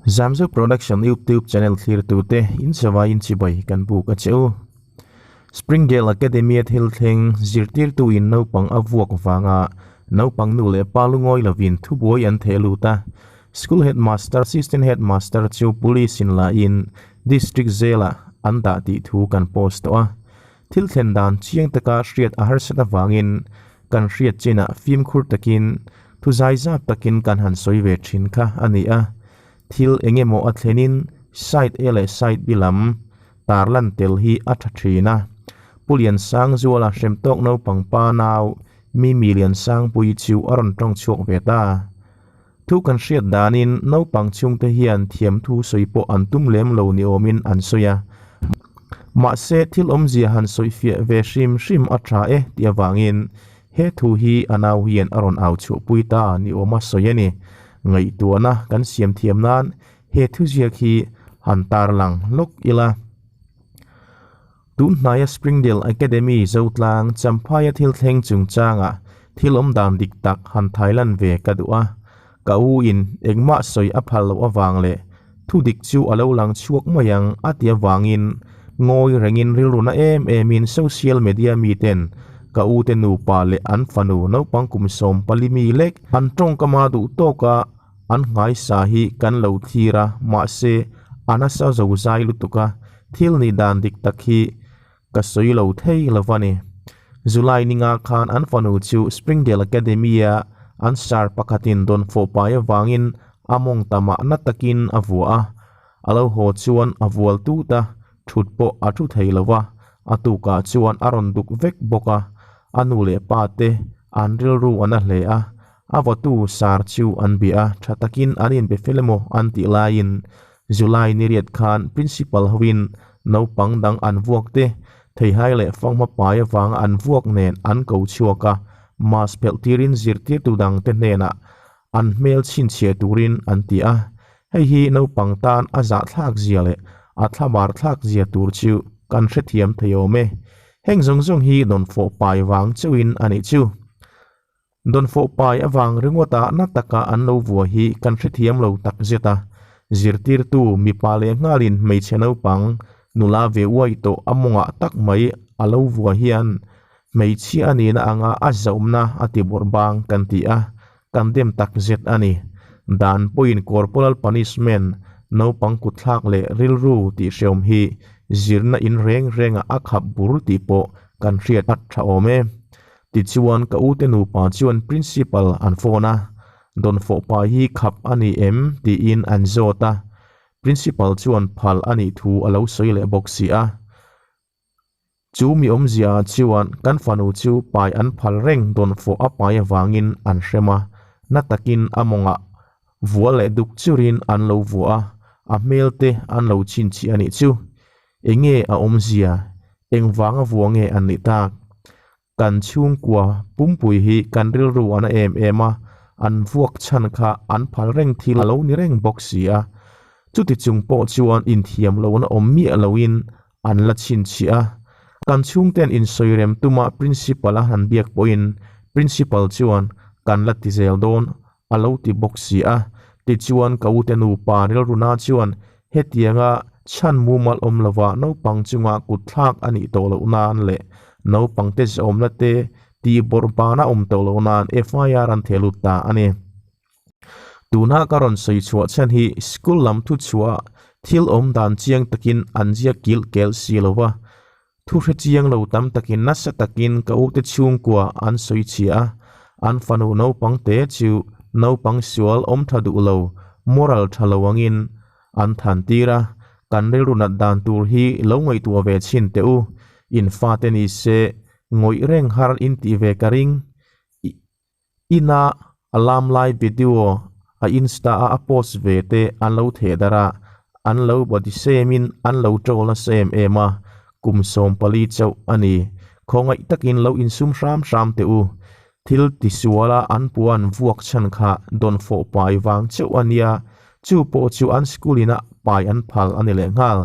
Zamzo Production YouTube channel thlirtute in zavaiin chibai kan buk a che u. Springdale Academy a thil thleng zirtirtu in naupang a vuak vanga naupang nu leh pa lungawi lovin thubuai an theh lut a. School Headmaster, Assistant Headmaster chu Police in la in District Jail ah an dah tih thu kan post tawh a. Thil thlen dan chiang taka hriat a harsat avangin kan hriat chinah fimkhur takin thu zaizap takin kan han sawi ve thin kha a ni a. Thil eng emaw a thlenin side A leh side B lam tarlan tel hi a tha thin a. Pu Liansangzuala hrem tawk naupang pa nau Mimi Liansangpui chu a rawn tawng chhuak ve ta. Thu kan hriat danin naupang chhungte hian thiamthu sawi pawh an tum lem lo ni awmin an sawi a. Mahse, thil awmzia han sawifiah ve hrim hrim a tha e tih avangin he thu hi a nau hian a rawn au chhuahpui ta ni awma sawi a ni. Ngaihtuahna kan siam thiam nan he thuziak hi han tarlang lawk ila. Tunhnaia Springdale Academy Zotlang Champhaia thil thleng chungchangah thil awm dan dik tak han thailan ve ka duh a. Ka u in engmah sawi a phal loh avang leh thu dik chu a lo lang chhuak mai ang a ti avangin ngawi rengin rilru na em emin social media miten ka u te nupa leh an fanu naupang kum 14 mi lek an tawngkama duh tawka An nghaisa hi kan lo thlir a, mahse a nasa zo zai lutuk a, thil nih dan dik tak hi ka sawi lo thei lo a ni. July ninga khan an fanu chu Springdale Academy-a an sar pakhatin dawn fawh pai avangin a mawng tamah na takin a vuah a, a lo haw chuan a vual tut a, thut pawh a thu thei lo va, a tukah chuan a rawn duk vek bawk a, a nu leh pa te an rilru a na hle a, A vawtu sar chu an bia a, tha takin an inbe fel emaw an tih laiin July ni riat khan Principal hoin naupang dang an vuak te, theihai leh fanghma pai avanga an vuak nen an ko chhuak a, mask phelh tirin zirtirtu dang te hnenah an hmel chhinchhiah turin an ti a. Hei hi naupang tan a zahthlak zia leh a thlabar thlak zia tur chu kan hrethiam thei awm e. Heng zawng zawng hi dawnfawh pai vang chauhin a nih chu. Dawnfawh pai avang ringawta na taka an lo vua hi kan hrethiam lo tak zet a, zirtirtu mipa leh nghalin hmeichhe naupang nula ve uai tawh a mawngah tak mai a lo vua hian hmeichhia a nihna anga a zaumna a ti bawrh bang kan ti a, kan dem tak zet a ni. Dan pawhin corporal punishment, naupang kutthlak leh rilru tih hreawm hi zirna in reng rengah a khap bur tih pawh kan hriat a tha awm e. Tichuan ka ute nupa chuan Principal an phone a, Dawnfawh pa hi khap a ni em? tiin an zawt a, Principal chuan phal a nih thu a lo sawi leh bawk si a. Chu mi awmzia chuan kan fanu chu pai an phal reng dawnfawh a pai avangin an hrem a, na takin a mawngah vual leh duk churin an lo vuah a, a hmel te an lo chhinchhiah a nih chu. Enge a awmzia? Engvanga vua nge an nih tak? Kan chhungkua pumpui hi kan rilru a na em em a, an vuak chhan kha an phal reng thil a lo ni reng bawk si a. Chuti chung pawh chuan inthiam lohna awm miah loin an la chhinchhiah a. Kan chhungten insawirem tuma Principal a han biak pawhin Principal chuan kan la ti zel dawn a lo ti bawk si a. Tichuan ka ute nupa rilruna chuan hetianga chhan mumal awm lova naupang chunga kut thlak a nih tawh loh nan leh naupangte zahawmna te tih bawrh bana awm tawh loh nan FIR an theh lut ta a ni. Tuna ka rawn sawi chhuah chhan hi school lam thuchhuah thil awm dan chiang takin an ziak kilh kel si lo va, Thu hre chiang lo tam takin nasa takin ka ute chhungkua an sawi chhia a, an fanu naupang te chu naupang sual awm tha duh lo, moral tha lo angin an than tir a, kan rilru nat dan tur hi lo ngaihtuah ve chhin teh u, in fate ni se ngawih reng har in tih ve ka ring. Ina a lam lai video a insta a a post ve te an lo theh darh a, an lo body same in an lo troll nasa em em a, kum 14 chauh a ni. Khawngaih takin lo insum hram hram teh u. Thil tisual a an puan vuak chhan kha dawnfawh pai vang chauh a nia, chu pawh chu an school ina pai an phal a ni lehnghal.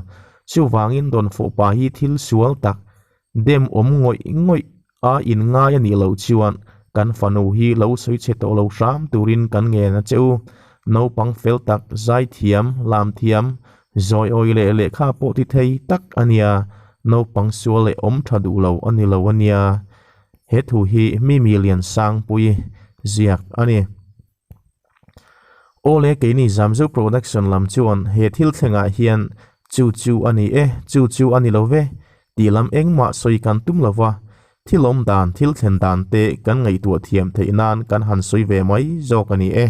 Chuvangin dawnfawh pai hi thil sual tak Dem awm ngawih ngawih a in ngai a nih loh chuan kan fanu hi lo sawi chhe tawh lo hram turin kan ngen a che u. Naupang fel tak, zaithiam, lamthiam, zawiawi leh lehkha pawh ti thei tak a nia, naupang sual leh awm tha duh lo a ni lo a nia. He thu hi Mimi Liansangpui ziak a ni. Awle keini Zamzo Production lam chuan he thil thlengah hian chu chu a ni e, chu chu a ni lo ve tih lam engmah sawi kan tum lo va, thil awm dan, thil thlen dan te kan ngaihtuah thiam theih nan kan han sawi ve mai zawk a ni e.